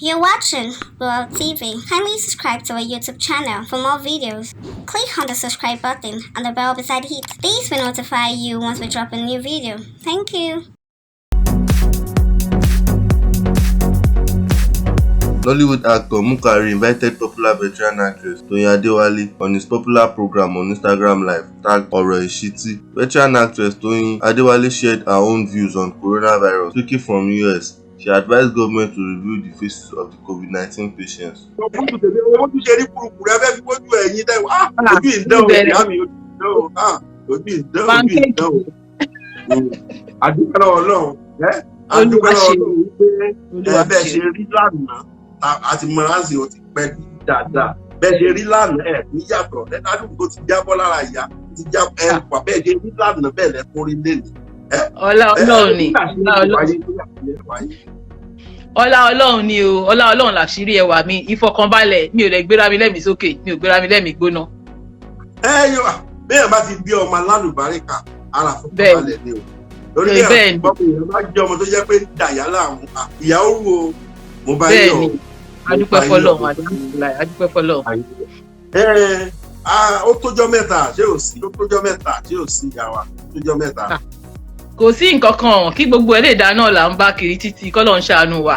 You're watching World TV. Kindly subscribe to our YouTube channel for more videos. Click on the subscribe button and the bell beside it. This will notify you once we drop a new video. Thank you. Nollywood actor Mukaru invited popular veteran actress Toyin Adewale on his popular program on Instagram Live tagged Oro Ishiti. Veteran actress Toyin Adewale shared her own views on coronavirus. Speaking from US, she advised government to review the faces of the COVID-19 patients. Ojú tèmi, owó tún ṣe rí kurukuru, ẹ fẹ́ fi wojú ẹ̀yin tẹ́ wá ojú ìdán o, ìyá mi, ojú ìdán o, ojú ìdán, ojú ìdán o. Àdúpẹ́ lọ́wọ́ Ọlọ́run, ẹ àdúpẹ́ lọ́wọ́ Ọlọ́run wípé ẹ bẹ́ẹ̀ ṣe rí lánàá àti mọ̀ránsì ò ti pẹ́ dáadáa. Bẹ́ẹ̀ ṣe rí lánàá ẹ̀ ní yàtọ̀ ẹ ládùúgbò tó ti jábọ́ lára ìyá ti já ẹ wà. Bẹ́ẹ̀ ṣe rí lánàá, bẹ́ẹ̀ lẹ́kún rí lẹ́nu. Ọlá Ọlọ́run ni, ọlá Ọlọ́run, ọlá Ọlọ́run ni o, ọlá Ọlọ́run làṣírí ẹwà mi, ìfọkànbalẹ̀. Mi ò lè gbéra mi lẹ́mìí sókè, mi ò gbéra mi lẹ́mìí gbóná. Ẹ yọ bẹ́ẹ̀ bá ti bí ọmọ alálùbáríkà, ara fọkànbalẹ̀ ni o, lórí ẹ̀ bọ́kùnrin bá jẹ́ ọmọ tó jẹ́ pé dàyà láàmú, ìyàwó wo mo bá yọ. Bẹ́ẹ̀ni, adúpẹ́ fọ́lọ́run, adúpẹ́ fọ́lọ́run. Ẹ ó tójọ́ mẹ́ta, ṣé ò sí? Ó tójọ́ mẹ́ta, ṣé ò sí, ìyá wa? Ó tójọ́ mẹ́ta. Kò sí nǹkan kan. Kí gbogbo ẹ lè dá náà là ń bá kiri títí kọ́lọ́ ń ṣàánú wa.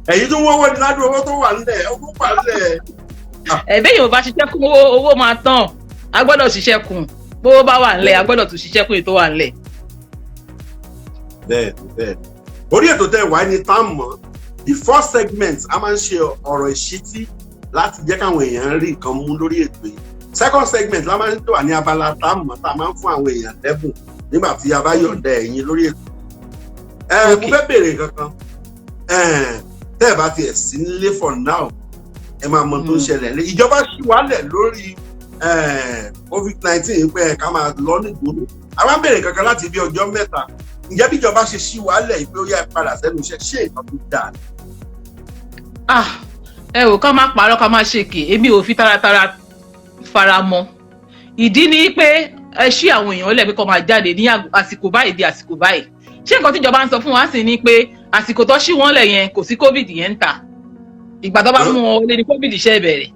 Ẹ̀yin tó wọ́wọ́ ní ládùn owó tó wà nílẹ̀, owó wà nílẹ̀. Ẹ̀bẹ́ yóò bá ṣiṣẹ́ kún owó, owó máa tán. A gbọ́dọ̀ ṣiṣẹ́ kún. Bówó bá wà nílẹ̀, a gbọ́dọ̀ tún ṣiṣẹ́ kún èyí tó wà nílẹ̀. Bẹ́ẹ̀, orí ètò tẹ́ wáyé ní tá mọ̀, the first segment, a máa ń ṣe ọ̀rọ̀ ìṣítí láti jẹ́ káwọn èèyàn rí nǹkan mú lórí ètò yìí. Second segment la máa ń wà ní abala tá mọ̀, tá a máa ń fún àwọn èèyàn lẹ́bùn nígbà tí a bá yọ̀ǹda ẹ̀yin lórí ètò. Ẹ mo fẹ́ béèrè nǹkan kan. Tẹ́ ẹ bá tiẹ̀ sí nílé for now, ẹ máa mọ tó ń ṣẹlẹ̀ lé ìjọba ṣì wálẹ̀ lórí COVID-19 pé ká máa lọ nígboro. Àwọn béèrè kankan láti bí ọjọ́ 3. Ǹjẹ́ bí ìjọba ṣe ṣí wálẹ̀ pé ó yá, padà sẹ́nu iṣẹ́, ṣé nǹkan tó dáa? Ah, ẹ ò ká má parọ́, ká má ṣèké, èmi ò fi taratara fara mọ́. Ìdí ni pé ẹ ṣí àwọn èèyàn lẹ̀ pé kó máa jáde ní àsìkò báyìí di àsìkò báyìí. Ṣé nǹkan tíjọba ń sọ fún wa sì ni pé àsìkò tó ṣí wọn lẹ̀ yẹn, kò sí COVID yẹn ń ta? Ìgbà tó bá mú wọn wọlé ní COVID ṣe bẹ̀rẹ̀.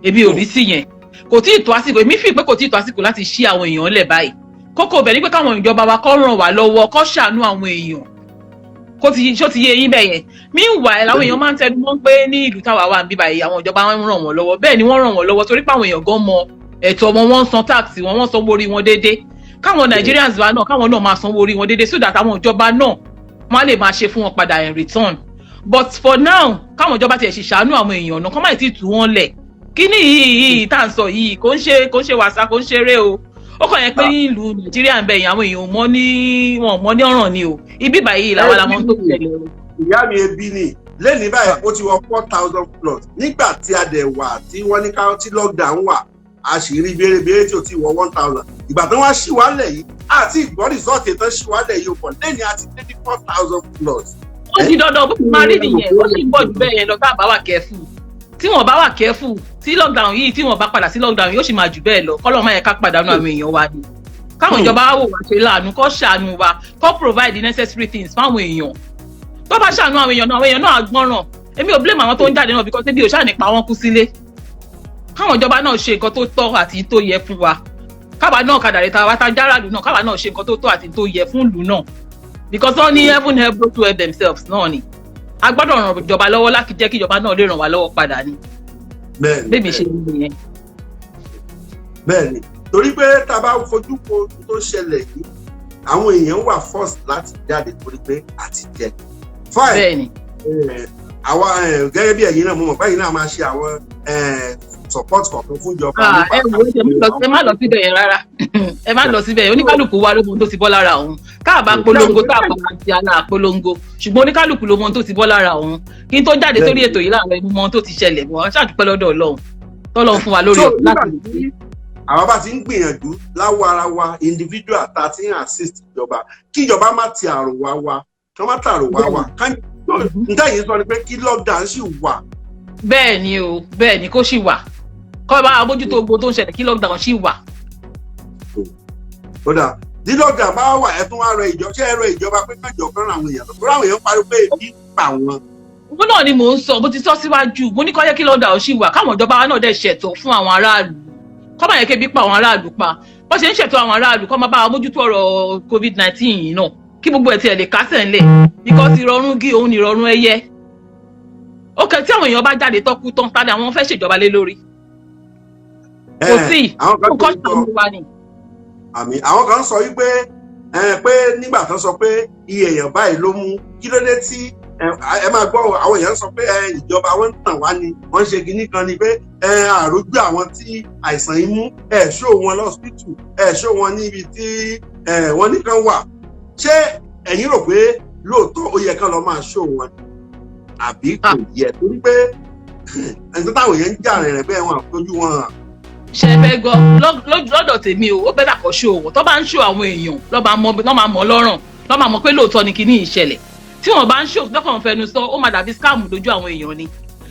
Èmi ò rí sí yẹn. Kò tí ì tó àsìkò. Èmi fi pé kò tí ì tó àsìkò láti ṣí àwọn èèyàn lẹ̀ báyìí. Kókó bẹ̀ ni pé káwọn ìjọba wa kó ràn wá lọ́wọ́, kó ṣàánú àwọn èèyàn. Kó ti ṣó ti yé yín bẹ́ẹ̀ yẹn. Meanwhile, àwọn èèyàn máa ń tẹnu mọ́ pé ní ìlú táwa wà níbí báyìí, àwọn ìjọba ń ràn wọ́n lọ́wọ́. Bẹ́ẹ̀ ni, wọ́n ràn wọ́n lọ́wọ́ torí pé àwọn èèyàn gan mọ ẹ̀tọ́ wọn, wọ́n ń san tax wọn, wọ́n sanwó orí wọn déédéé. Káwọn Nigerians wa náà, káwọn náà máa sanwó orí wọn déédéé so that àwọn ìjọba náà wọ́n á lè máa ṣe fún wọn padà in return. But for now, káwọn ìjọba tiẹ̀ ṣì ṣàánú àwọn èèyàn náà, kọ́ máa ti tù wọ́n lẹ̀. Kíní yìí tá à ń sọ yìí, kò ń ṣe wàsá, kò ń ṣeré o. Ó kàn yẹn pé ní ìlú Nàìjíríà ń bẹ yẹn, àwọn èèyàn ò mọ̀ ní wọn ò mọ̀ ní ọ̀ràn ni o. Ibi báyìí làwọn làwọn tó tẹ̀lé o. Ìyá mi, ebi ni lẹ́ni báyìí, ó ti wọ 4,000 plus. Nígbà tí a dẹ̀ wà tí wọ́n ní ká tí lockdown wà, a sì rí bérebére tí ò ti wọ 1,000. Ìgbà tí wọ́n ṣì wálẹ̀ yìí, àti ìgbọ́ result tán ṣì wálẹ̀ yìí ó pọ̀ lẹ́ni, àti dé ní 4,000 plus. Ó di dandan, bó ti máa rí nìyẹn. Ó sì ń bọ̀ jù bẹ́ẹ̀ yẹn lọ tá a bá wà careful. Tí wọ́n bá wà careful, tí lockdown yìí, tí wọ́n bá padà sí lockdown, yóò sì máa jù bẹ́ẹ̀ lọ. Kọ́lọ́ máa yẹ ká pàdánù àwọn èèyàn wa ni. Káwọn ìjọba wò wá ṣe láàánú, kó ṣàánú wa, kó provide the necessary things fáwọn èèyàn. Tó bá ṣàánú àwọn èèyàn náà, àwọn èèyàn náà á gbọ́ràn. Èmi ò blame àwọn tó ń jáde náà because ebi ò ṣáà nípa wọn kú sílé. Káwọn ìjọba náà ṣe nǹkan tó tọ́ àti tó yẹ fún wa. Káwa náà kàdàrí ta wá tá járàlú náà, káwa náà ṣe nǹkan tó tọ́ àti tó yẹ fún ìlú náà, because wọ́n ní heaven help those who help themselves náà ni. A gbọ́dọ̀ ràn ìjọba lọ́wọ́ láti jẹ́ kí ìjọba náà lè ràn wá lọ́wọ́ padà ni. Bẹ́ẹ̀ni. Bẹ́ẹ̀ mi ṣe nìyẹn. Bẹ́ẹ̀ni, torí pé tá a bá fojú ko ohun tó ṣẹlẹ̀ yìí, àwọn èèyàn wà force láti jáde torí pé àti jẹ. Fine. Àwa gẹ́gẹ́ bí ẹ̀yin náà, mo mọ̀ báyìí náà máa ṣe àwọn support kọ̀ọ̀kan fún ìjọba. Ah, ẹ wo, ẹ má lọ síbẹ̀ yẹn rárá, ẹ má lọ síbẹ̀ yẹn. Oníkálukú wa ló mọ ohun tó ti bọ́ lára òun. Tá a bá polongo, tá a bá ti ala polongo, ṣùgbọ́n oníkálukú ló mọ ohun tó ti bọ́ lára òun. Kí n tó jáde sórí ètò yìí láàárọ̀, mo mọ ohun tó ti ṣẹlẹ̀. Mo ṣàdúpẹ́ lọ́dọ̀ Ọlọ́run tọ́lọ́run fún wa lórí So ọ̀rọ̀ nígbà láti tí àwa bá ti ń gbìyànjú láwọ ara wa individual, tá a ti ń assist ìjọba, kí ìjọba má ti àrò wá wa, kí wọ́n má tààrò wá wa. Níta yìí sọ ni pé kí lockdown sì wà. Bẹ́ẹ̀ ni o, bẹ́ẹ̀ ni, kó sì wà, kọ́ bá mójútó gbogbo tó ń ṣẹlẹ̀, kí lockdown sì wà. Ó dà, tí lockdown bá wà, ẹ tún wá rọ ìjọ, ṣé ẹ rọ ìjọba pé kájọ kan àwọn èèyàn lọ, àwọn èèyàn pariwo pé ebi ń pa wọn. Owó náà ni mò ń sọ, mo ti sọ síwájú, mo ní kó yẹ kí lockdown ṣì wà, káwọn ìjọba wa náà dẹ̀ ṣètò fún àwọn aráàlú, kọ́ máa yẹ kébi pa àwọn aráàlú pa. Bó ṣe ń ṣètò àwọn aráàlú, kọ́ máa bá wa mójútó ọ̀rọ̀ COVID-19 yìí náà, kí gbogbo ẹ̀ tiẹ̀ lè kásẹ̀ ńlẹ̀, because ìrọ̀rùn gí òun ni ìrọ̀rùn ẹyẹ. Ó kẹ tí àwọn èèyàn bá jáde tọ́kú tán, ta ni àwọn fẹ́ ṣèjọba lé lórí? Kò sí. Àwọn kan kó tó ń sọ ṣàánú wa ni. Àmì àwọn kan sọ wípé pé nígbà tó sọ pé iye èèyàn báyìí ló mú, kí ló dé tí ẹ máa gbọ́, àwọn èèyàn sọ pé ìjọba wọn ń tàn wá ni, wọ́n ń ṣe kinní kan ni pé àrójú àwọn tí àìsàn yìí mú, ẹ ṣó wọn lọ́sibítù, ẹ ṣó wọn níbi tí wọ́n ní kan wà. Ṣé ẹ̀yin rò pé lóòótọ́ ó yẹ kán lọ máa ṣó wọn àbí kò yẹ? Torí pé ẹni táwọn èèyàn ń jà rìnrìn bẹ́ẹ̀, wọn àfojú wọn hàn. Ṣe fẹ́ gbọ́? Lọ́dọ̀ tèmi o, ó better kó ṣó wọn. Tó bá ń ṣó àwọn èèyàn, lọ́ máa mọ̀ lọ́rùn, lọ́ máa mọ̀ pé lóòótọ́ ni kinní ìṣẹ̀lẹ̀. Tí wọ́n bá ń ṣó lọ́kàn fẹnu sọ, ó máa dàbí scam lójú àwọn èèyàn ni.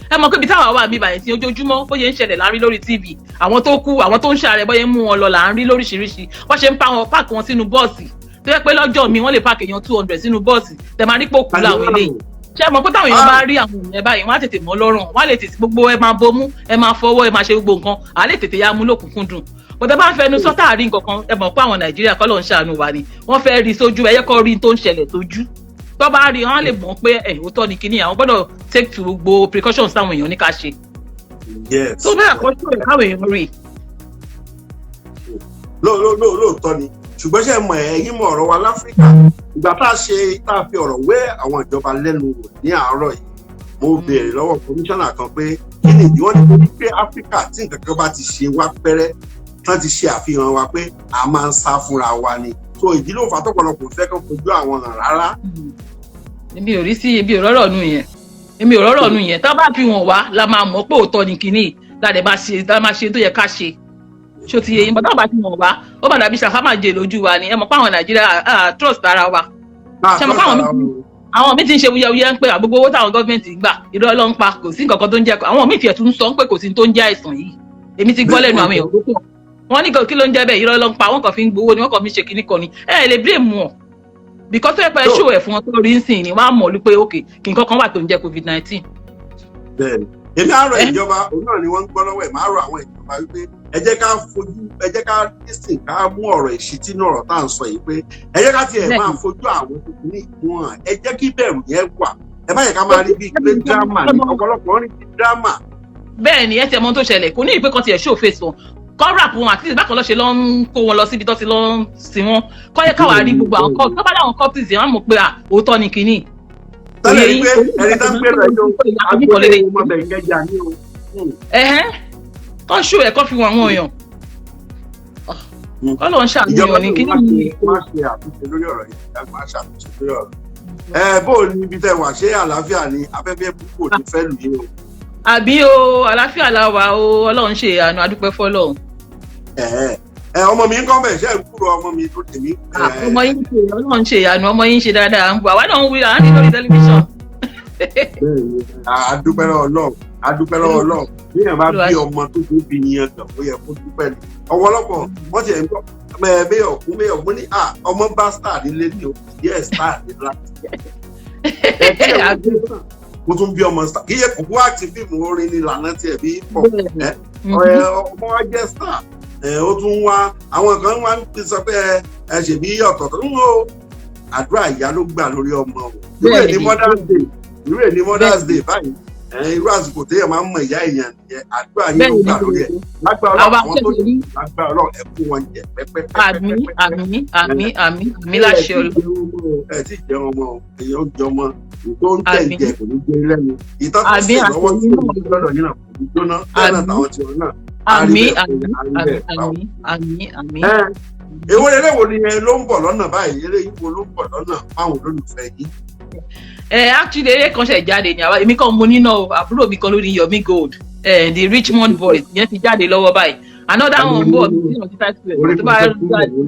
Ẹ mọ̀ pé ibi táwa wà bíbá yẹn tí ojoojúmọ́ bóyá ń ṣẹlẹ̀ láàrin lórí TV, àwọn tó kú, àwọn tó ń ṣàárẹ̀, bóyá ń mú wọn lọ là ń rí lóríṣiríṣi. Wọ́n ṣe ń pa wọn, pack wọn sínú bọ́ọ̀sì, tó yẹ pé lọ́jọ́ mi wọ́n lè pack èèyàn 200 sínú bọ́ọ̀sì, tẹ̀ máa rí pò kú láwọn eléyìí. Ṣé ẹ mọ̀ pé táwọn èèyàn bá rí àwọn èèyàn báyìí, wọ́n á tètè mọ́ lọ́rùn, wọ́n á lè tètè gbogbo ẹ máa bomú, ẹ máa fọwọ́, ẹ máa ṣe gbogbo nǹkan, à lè tètè ya mú lókùnkúndùn. Bọ́dọ̀ bá ń fẹnu sọ táàrí nǹkan kan, ẹ mọ̀ pé àwọn Nàìjíríà, kọ́ ló ń ṣàánú wa ni, wọ́n fẹ́ rí sójú ẹyẹ kọ́ rí tó ń ṣẹlẹ̀ sójú. Tó bá rí, wọ́n á lè mọ̀ pé ẹ̀ òótọ́ ni kíní, àwọn gbọ́dọ̀ take to gbogbo precautions táwọn èèyàn ní ká ṣe. Tó bẹ́ẹ̀ kọ́ ṣó ẹ̀ káwọn èèyàn rí. Lóòótọ́ ni, ṣùgbọ́n ṣe mọ̀, ẹ̀yin mọ̀ ọ̀rọ̀ wa láfíríkà, ìgbà tá a ṣe tá a fi ọ̀rọ̀ wé àwọn ìjọba lẹ́nu wò ní àárọ̀ yìí, mo béèrè lọ́wọ́ kọmíṣánná kan pé kí ni ìdí. Wọ́n ní torí pé Áfíríkà, tí nǹkan kan bá ti ṣe wá pẹ́rẹ́, tán ti ṣe àfihàn wa pé a máa ń sá fúnra wa ni. So ìdí ló fà á tọ́pọ̀lọpọ̀ fẹ́ kán fojú àwọn hàn rárá. Èmi ò rí sí, èmi ò rọ́rọ̀ nù yẹn, èmi ò rọ́rọ̀ nù yẹn. Tá a bá fi wọ̀n wá la máa mọ̀ pé òótọ́ ni kinní, la dẹ̀ máa ṣe, la máa ṣe tó yẹ ká ṣe. Ṣó ti yẹ yín? Bàtà bá fi wọ̀n wá, ó bá dàbí ṣàfámàjẹ lójú wa ni. Ẹ mọ̀ pé àwọn Nàìjíríà trust ara wa. Ṣe mọ̀ pé àwọn míì ti ń ṣe wúyẹwúyẹ ń pé àgbogbo owó táwọn gọ́ọ̀mẹ̀ntì gbà, irọ́ ló ń pa, kò sí nǹkan kan tó ń jẹ́. Àwọn míì tiẹ̀ tún sọ pé kò sí tó ń jẹ́ àìsàn yìí. Èmi ti gbọ́ lẹ́nu àwọn èèyàn tó pọ̀, wọ́n ní kí ló ń jẹ́ bẹ́ẹ̀, irọ́ ló ń pa, wọ́n kàn fi ń gbowó ni, wọ́n kàn fi ń ṣe kinní kan ni. Ẹ lè blame wọn, because tó yẹ pé ṣó ẹ̀ fún wọn tó rí ń sìn ni, wọ́n á mọ̀ wípé ok, kí nǹkan kan wà tó ń jẹ́ COVID-19. Bẹ́ẹ̀ni, èmi á rọ ìjọba, òun náà ni wọ́n ń gbọ́ lọ́wọ́ ẹ̀, máa rọ àwọn ìjọba wípé ẹ jẹ́ ká fojú, ẹ jẹ́ ká lísìn, ká mú ọ̀rọ̀ ìṣítí náà, ọ̀rọ̀ tá à ń sọ yìí, pé ẹ jẹ́ ká tiẹ̀ máa fojú àwọn tuntun ní ìfún hàn. Ẹ jẹ́ kí bẹ̀rù yẹn wà. Ẹ má yẹ ká máa rí bíi pé drama ni ọ̀pọ̀lọpọ̀ rí bíi drama. Bẹ́ẹ̀ ni. Ẹ tiẹ̀ mọ̀ ohun tó ṣẹlẹ̀, kò ní ìpè kan tiẹ̀ show face wọn, kọ́ wrap wọn, àti bákan lọ́ ṣe lọ́ ń kó wọn lọ síbi tó ti lọ́ ń sin wọn, kọ́ yẹ káwa rí gbogbo àwọn corpse tó bá dáwọn corpses yẹn, wọ́n mọ̀ pé à òótọ́ ni kinní. Tẹ́lẹ̀ rí pé ẹni tó ń gbé rẹ̀ yóò agbóhùn ọmọ bẹ̀ Ìkẹjà ní o. Ẹ̀hẹ́n, kọ́ ṣó ẹ̀, kọ́ fi wọn àwọn èèyàn, kọ́ ló ń ṣàníyàn ní kíní. Má ṣe àtúnṣe lórí ọ̀rọ̀ yìí, má ṣàtúnṣe lórí ọ̀rọ̀ ẹ. Bó o ní ibi tẹ wà, ṣé àlàáfíà ni? Afẹ́fẹ́ púpọ̀ ní fẹ́ lù yín o. Àbí o, àlàáfíà la wà o, Ọlọ́run ṣe ìyanu, adúpẹ́ fọ́lọ́run. Ẹ ẹ, ọmọ mi ń kọ́ bẹ̀, ṣe é kúrò ọmọ mi tó tèmi. Ọmọ yín ṣe, Ọlọ́run ṣe ìyanu, ọmọ yín ṣe dáadáa, ń bọ̀, àwa náà ń wí, à ń rí lórí tẹlifíṣàn. Àdúpẹ́ lọ́wọ́ Ọlọ́run, àdúpẹ́ lọ́wọ́ Ọlọ́run. Bí èèyàn bá bí ọmọ tó tó fi yan gàn, ó yẹ kó dúpẹ́ ni. Ọ̀pọ̀lọpọ̀ wọ́n ti ẹ̀ ń gbọ́ bẹ́ẹ̀ ọ̀kún bẹ́ẹ̀ ọ̀kún ní ọmọ bá star nílé ní o, díẹ̀ star ní láti. Mo tún bí ọmọ star, kì í yẹ kókó àti fíìmù orin ní ìlànà tiẹ̀ bí pọ̀ ẹ ọmọ wa jẹ́ star ẹ. Ó tún wá, àwọn kan wá ń sọ pé ẹ ṣèbí ọ̀tọ̀ọ̀tọ̀ ń wo àdúrà ìyá ló gbà lórí ọmọ o. Irú ẹ̀ ní Mother's Day, irú ẹ̀ ní Mother's Day báyìí, irú àsìkò téèyàn máa ń mọ ìyá èèyàn nìyẹn. Àdúrà yín ló gbà lórí ẹ̀. Lágbára Ọlọ́run, àwọn tó ní lágbára Ọlọ́run, ẹ kú wọn jẹ pẹ́pẹ́pẹ́. Àmín, àmín, àmín, àmín, àmín, láṣẹ Ọlọ́run. Ẹ tí ì jẹun ọmọ, èèyàn ó jẹ ọmọ tó ń tẹ̀ jẹ, kò ní gbé lẹ́nu ìtọ́ tó sì lọ́wọ́ sí ìlú lọ́dọ̀ yín náà, kò ní jóná bẹ́ẹ̀ náà, táwọn tiwọn náà. Àmín, àmín, àmín, àmín, àmín. Èwo eré wo ni ẹ ló ń bọ̀ lọ́nà báyìí? Eré yìí wo ló ń bọ̀ lọ́nà fáwọn olólùfẹ́ yìí? Ẹ actually, eré kan ṣe jáde ní àwa, èmi kan mo níná o, àbúrò mi kan lórí Yomi Gold, the Richmond Boys yẹn ti jáde lọ́wọ́ báyìí. Another one bọ̀ ní 25 square tó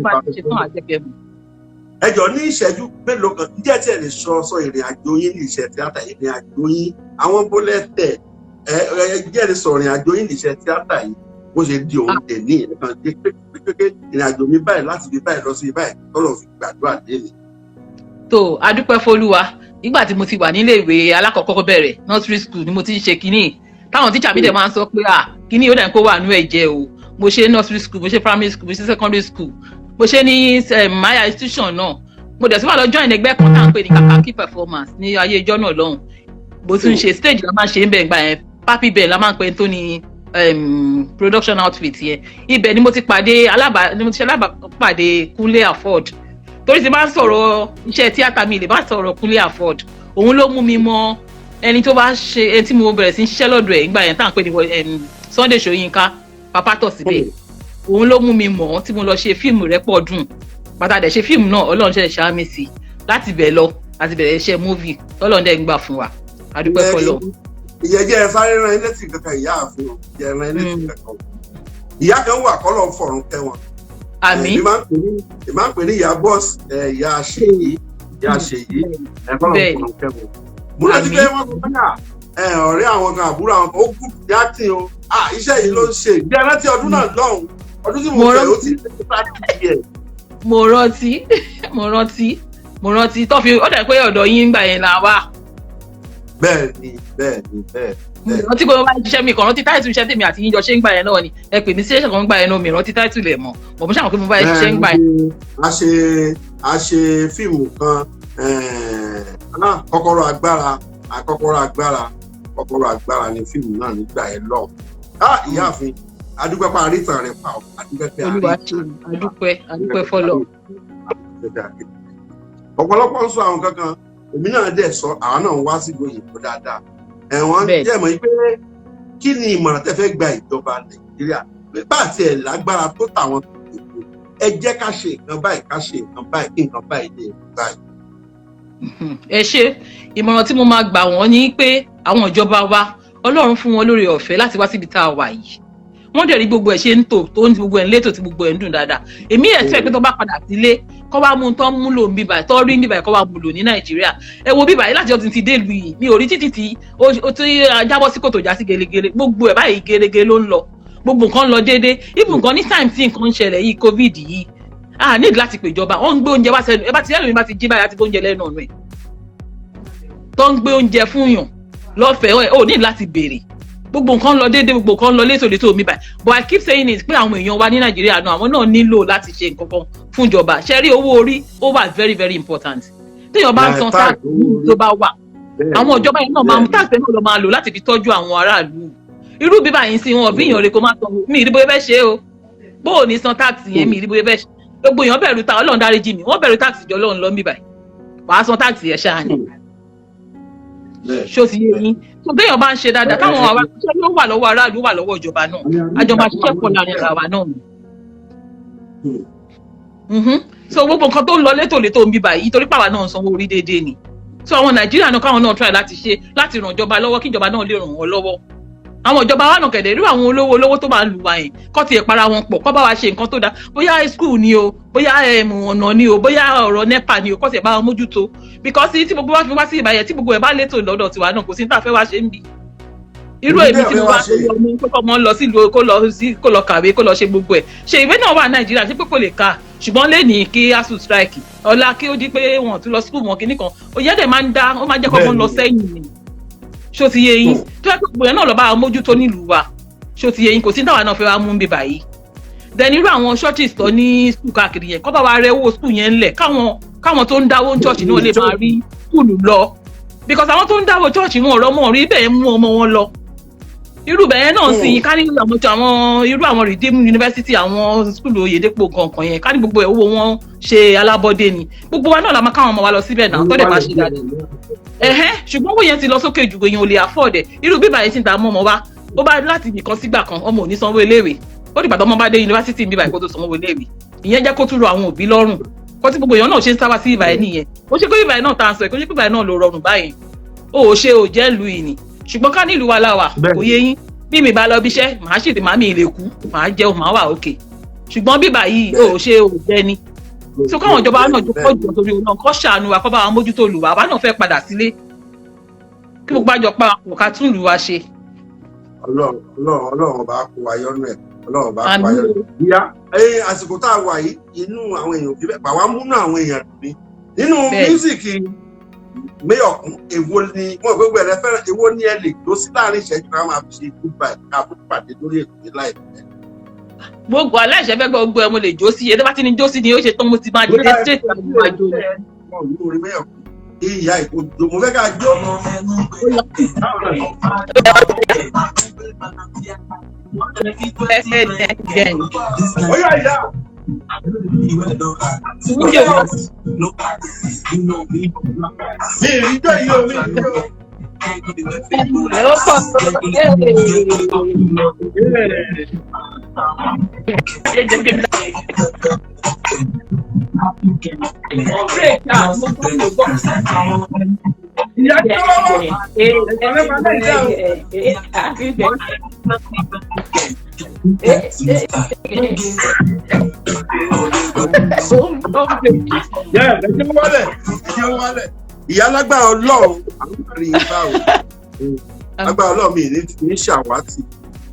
bá ṣe tán àjẹkẹ́ mu. Ẹ jọ, ní ìṣẹ́jú mélòó kan, ǹjẹ́ tí ẹ lè sọ ìrìn àjò yín ní iṣẹ́ tíátà, ìrìn àjò yín, àwọn bólẹ́tẹ̀ ẹ ẹ jẹ́ lè sọ ìrìn àjò yín ní iṣẹ́ tíátà yìí, bó ṣe di òun dè ní ẹ̀kan dé pépépé, ìrìn àjò mi báyìí, láti bí báyìí lọ sí báyìí, tọ́lọ̀ fi gbàdúrà dé mi. Tó adúpẹ́ f'Olúwa, nígbà tí mo ti wà nílé ìwé alákọ̀ọ́kọ́ bẹ̀rẹ̀, nursery school, ni mo ti ń ṣe kínní, táwọn tíṣà mi dẹ̀ máa ń sọ pé, "À, kínní ó dẹ̀ ń kó wà nú ẹ̀jẹ̀ o." Mo ṣe nursery school, mo ṣe primary school, mo ṣe secondary school, mo ṣe ní higher institution náà. Mo dẹ̀ tún wà lọ join ẹgbẹ́ kan tá à ń pè ní Kakaki Performance ní ayé ijọ́ náà lọ́hùn. Mo tún ṣe stage, la máa ń ṣe ń bẹ̀ gbà yẹn. Papi Ben la máa ń pè tó ní production outfit yẹn. Ibẹ̀ ni mo ti pàdé alábà ni mo ti ṣe alábàápàdé Kúnlé Afod, torí ti bá ń sọ̀rọ̀ iṣẹ́ tíátà, mi lè bá sọ̀rọ̀ Kúnlé Afod. Òun ló mú mi mọ ẹni tó bá ṣe ẹni tí mo bẹ̀rẹ̀ sí ń ṣiṣẹ́ lọ́dọ̀ ẹ̀ nígbà yẹn, tá à ń pè ní Sunday Ṣóyínká Papa Tọ̀síbẹ̀. Òun ló mú mi mọ̀ ọ́ tí mo lọ ṣe fíìmù rẹ̀ pọ̀ dùn pàtàkì ṣe fíìmù náà. Ọlọ́run ṣe ṣáá mi sí láti bẹ̀ lọ láti bẹ̀rẹ̀ iṣẹ́ movie, tọ́lọ́run dẹ̀ ń gbà fún wa. Adúpẹ́ fọlọ́. Ìyẹn jẹ́ ẹ sáré rán ilé tí kankan, ìyá àfin o, ìyẹn rán ilé tí kankan. Ìyá kan wà, kọ́lọ̀ fọ̀run kẹ́ wọn. Àmín. Èmi máa ń pè ní ìyá bọ́ọ̀sì, ìyá Ṣèyí, ìyá Ṣèyí, ẹ kọ́lọ̀ fọ̀run kẹ́ wọn. Mo rántí pé wọ́n sọ fún yà ọ̀rẹ́ àwọn kan, àbúrò àwọn kan, ó kú ní acting o, iṣẹ́ yìí ló ń ṣe. Bí ẹ rántí ọdún náà lọ́hùn, ọdún tí mo fẹ́, ó ti ṣe 30 years. Mo rántí, mo rántí, mo rántí tó fi ó dà pé ọ̀dọ̀ yín gbà yẹn là wà. Bẹ́ẹ̀ni, bẹ́ẹ̀ni, bẹ́ẹ̀. Mo rántí pé mo bá ṣiṣẹ́, mi kàn rántí title iṣẹ́ tèmi àti yín jọ ṣe ń gbà yẹn náà ni. Ẹ pè mí sí ẹ̀ṣẹ̀ kan gbà yẹn náà, mi rántí title ẹ̀ mọ́ bọ̀, mo ṣàmọ̀ pé mo bá ṣiṣẹ́ ń gbà yẹn. A ṣe fíìmù kan, Kọ́kọ́rọ́ Agbára, Kọ́kọ́rọ́ Agbára, Kọ́kọ́rọ́ Agbára ni fíìmù náà nígbà yẹn lọ. Ìyáàfin, adúpẹ́ pa àrítàn rẹ̀ pa ọ́, adúpẹ́ pé Olúwa ṣe, adúpẹ́, adúpẹ́ fọlọ́. Ọ̀pọ̀lọpọ̀ ń sọ àwọn kankan, èmi náà dẹ̀ sọ, àwọn náà ń wá sí òyìnbó dáadáa. Ẹ̀wọ̀n jẹ́ mọ̀ pé kí ni ìmọ̀ràn tẹ́ fẹ́ gba ìjọba Nàìjíríà pé bá àti ẹ̀ lágbára tó tàwọn tó kù, ẹ jẹ́ ká ṣe nǹkan báyìí, ká ṣe nǹkan báyìí, kí nǹkan báyìí lè báyìí? Ẹ ṣe. Ìmọ̀ràn tí mo máa gbà wọ́n ní pé àwọn ìjọba wa, Ọlọ́run fún wọn lórí ọ̀fẹ́ láti wá síbi tá a wà yìí. Wọ́n dẹ̀ rí gbogbo ẹ̀ ṣe ń tò, tó ń gbogbo ẹ̀ ń létò, tí gbogbo ẹ̀ ń dùn dáadáa. Èmi ẹ̀ fẹ́ pé tó bá padà sílé, kọ́ wá mú tán múlò ń bíbà tó rí bíbà, kọ́ wá múlò ní Nàìjíríà. Ẹ wo bíbà yìí, láti ọdún ti dé ìlú yìí, mi ò rí títì tí ó ti jábọ́ sí kòtò, já sí gelegele. Gbogbo ẹ̀ báyìí gelegele ló ń lọ, gbogbo nǹkan lọ déédéé. Even nǹkan ní time tí nǹkan ń ṣẹlẹ̀ yìí, COVID yìí, a need láti pèjọba. Wọ́n ń gbé oúnjẹ wá sẹ́nu ẹ bá ti lẹ́nu mi, bá ti jí báyìí, láti gbé oúnjẹ lẹ́nu ọ̀nà ẹ̀, tó ń gbé oúnjẹ fún yàn lọ́fẹ̀ẹ́, ò ní láti béèrè. Gbogbo nǹkan lọ déédéé, gbogbo nǹkan lọ létòlétò mi báyìí. But I keep saying it pé àwọn èèyàn wa ní Nàìjíríà náà, àwọn náà nílò láti ṣe nǹkan kan fún ìjọba. Ṣe rí owó orí, ó wà very very important. Téèyàn bá ń san tax tó bá wà, àwọn ìjọba yẹn náà máa mú tax náà lọ máa lò láti fi tọ́jú àwọn aráàlú. Irú bíbá yìí sí wọn bí èèyàn rẹ kó má san, mi ìrí bóyá fẹ́ ṣe o. Bó o ní san tax yẹn, mi ìrí bóyá fẹ́ ṣe. Gbogbo èèyàn bẹ̀rù ta, Ọlọ́run dáríjì mi, wọ́n bẹ̀rù tax jọ Ọlọ́run lọ mí báyìí. Wàá san tax yẹn ṣáà ni. Ṣó ti yé yín? Tó béèyàn bá ń ṣe dáadáa, káwọn àwa ṣiṣẹ́ ló wà lọ́wọ́ aráàlú, wà lọ́wọ́ ìjọba náà, àjọ máa ṣiṣẹ́ pọ̀ láàrin ara wa náà. So gbogbo nǹkan tó ń lọ létòlétò ń bí báyìí, torí pàwa náà ń sanwó orí déédéé ni. So àwọn Nàìjíríà náà, káwọn náà try láti ṣe láti ràn ìjọba lọ́wọ́, kí ìjọba náà lè ràn wọ́n lọ́wọ́. Àwọn ìjọba wa náà kẹ̀dẹ̀ irú àwọn olówó olówó tó máa ń lù wá yẹn, kọ́ tiẹ̀ para wọn pọ̀, kọ́ bá wa ṣe nǹkan tó dáa, bóyá school ni o, bóyá ọ̀nà ni o, bóyá ọ̀rọ̀ NEPA ni o, kọ́ tiẹ̀ bá wọn mójútó, because tí gbogbo wa fi wá sí ìbàyẹ̀, tí gbogbo ẹ̀ bá létò lọ́dọ̀ tiwa náà, kò sí ní tá a fẹ́ wá ṣe ń bì. Irú èmi tí mo wá ọmọ kó ọmọ lọ sílùú, kó lọ sí, kó lọ kàwé, kó lọ ṣe gbogbo ẹ̀, ṣe ìwé náà wà Nàìjíríà, ṣé pé kò lè ka? Ṣùgbọ́n lẹ́nìí kí ASUU strike, ọ̀la kí ó di pé wọ́n tún lọ school wọn kìíní kan, òye dẹ̀ máa ń dá, ó máa jẹ́ kó ọmọ lọ sẹ́yìn ni. Ṣó ti yé yín? Tó yẹ kó gbogbo yẹn náà lọ bá wa mójútó nílùú wa, ṣó ti yé yín? Kò sí táwa náà fẹ́ wá mú bí báyìí. Then irú àwọn churches tó ní school káàkiri yẹn, kọ́ bá wa rẹ owó school yẹn ńlẹ̀, káwọn tó ń dáwó church náà lè máa rí school lọ, because àwọn tó ń dáwó church, wọn ọ̀rọ̀ mọ̀ rí bẹ́ẹ̀ mú ọmọ wọn lọ. Irú bẹ́ẹ̀ náà sì ká ní àwọn irú àwọn Redeem University, àwọn school Oyèdèpọ̀ kankan yẹn, ká ní gbogbo ẹ̀ owó wọn ṣe alábọ́dé ni, gbogbo wa náà la máa káwọn ọmọ wa lọ síbẹ̀ náà, tó dẹ̀ máa ṣe dáadáa ẹ̀hẹ́n. Ṣùgbọ́n owó yẹn ti lọ sókè jù, èèyàn ò lè afford ẹ̀. Irú bíbá yẹn ti ń ta mọ́ ọmọ wa, ó bá láti ibìkan sígbà kan, ọmọ ò ní sanwó iléèwé. Ó dìgbà tó ọmọ bá dé yunifásitì bíbá yìí kó tó sanwó iléèwé. Ìyẹn jẹ́ kó tún rọ àwọn òbí lọ́rùn kó tí gbogbo èèyàn náà ṣe ń sáwá sí ìbà yẹn nìyẹn. Ó ṣe pé ìbà yẹn náà tá a sọ, ìkó ṣe pé ìbà yẹn náà ló rọrùn báyìí, ó ò ṣe ò jẹ́ lu ìní. Ṣùgbọ́n ká nílùú wa la wà, kò yé yín? Bí mi bá lọ bí iṣẹ́, màá sì màá mi lè kú, màá jẹun, màá wà òkè. Ṣùgbọ́n bíbà yìí, ó ṣe ò jẹ́ ni. So káwọn ìjọba náà jọ kọ́ jọ torí náà, kọ́ ṣàánú wa, kọ́ bá wa mójútó lù wá. Àwa náà fẹ́ padà sílé, kí gbogbo àjọ pa àpò ká tún lù wá ṣe. Ọlọ́run, Ọlọ́run, Ọlọ́run ọba kó wa yọ́nú ẹ̀. Ọlọ́run ọba kó wa yọ́nú ẹ̀. Ìyá ẹ, àsìkò tá a wà yìí, inú àwọn èèyàn fi bẹ́ẹ̀ pàwá múnú àwọn èèyàn dùn ni. Nínú music Mayorkun, èwo ni wọn gbogbo ẹ̀ fẹ́ràn? Èwo ni ẹ lè jó sí láàrin ìṣẹ́jú ká máa fi ṣe goodbye, ká tó pàdé lórí ètò yìí láìpẹ́? Gbogbo aláìṣẹ́ fẹ́ gbọ́, gbogbo ẹ̀ mo lè jó sí. Ẹ bá ti ní jó sí ni ó ṣe tán, mo ti máa dìde straight àti máa jó ni. Wọn ò ní orin Mayorkun kí ìyá ìkójó, mo fẹ́ ká jó. Ó yá, ìyá. Mi ìrìjọ yìí o, mi ìrìjọ. Ẹ ó pọ̀. Ìyá tó lọ́wọ́. Ẹ jẹ́ wálẹ̀, ẹ jẹ́ wálẹ̀. Ìyá, lágbára Ọlọ́run, àwọn àrí ibà o. Lágbára Ọlọ́run, mi ní fi ń ṣàwátì.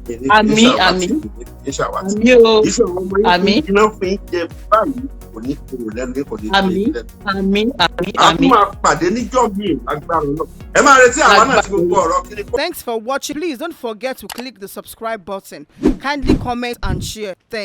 Mi ní fi ń Àmín, ṣàwátì, àmín. mi ní fi ń ṣàwátì. Àmín o. Iṣẹ́ àwọn ọmọ yín Àmín. iná fi ń jẹ báyìí kò ní kúrò lẹ́nu, kò ní kúrò Àmín. lẹ́nu. Àmín, àmín. A tún Àmín. máa pàdé níjọ́ míì lágbára Ọlọ́run. Ẹ máa retí àwa náà tí gbogbo ọ̀rọ̀ kí ni kó Thanks for watching. Please don't forget to click the subscribe button. Kindly comment and share. Thanks.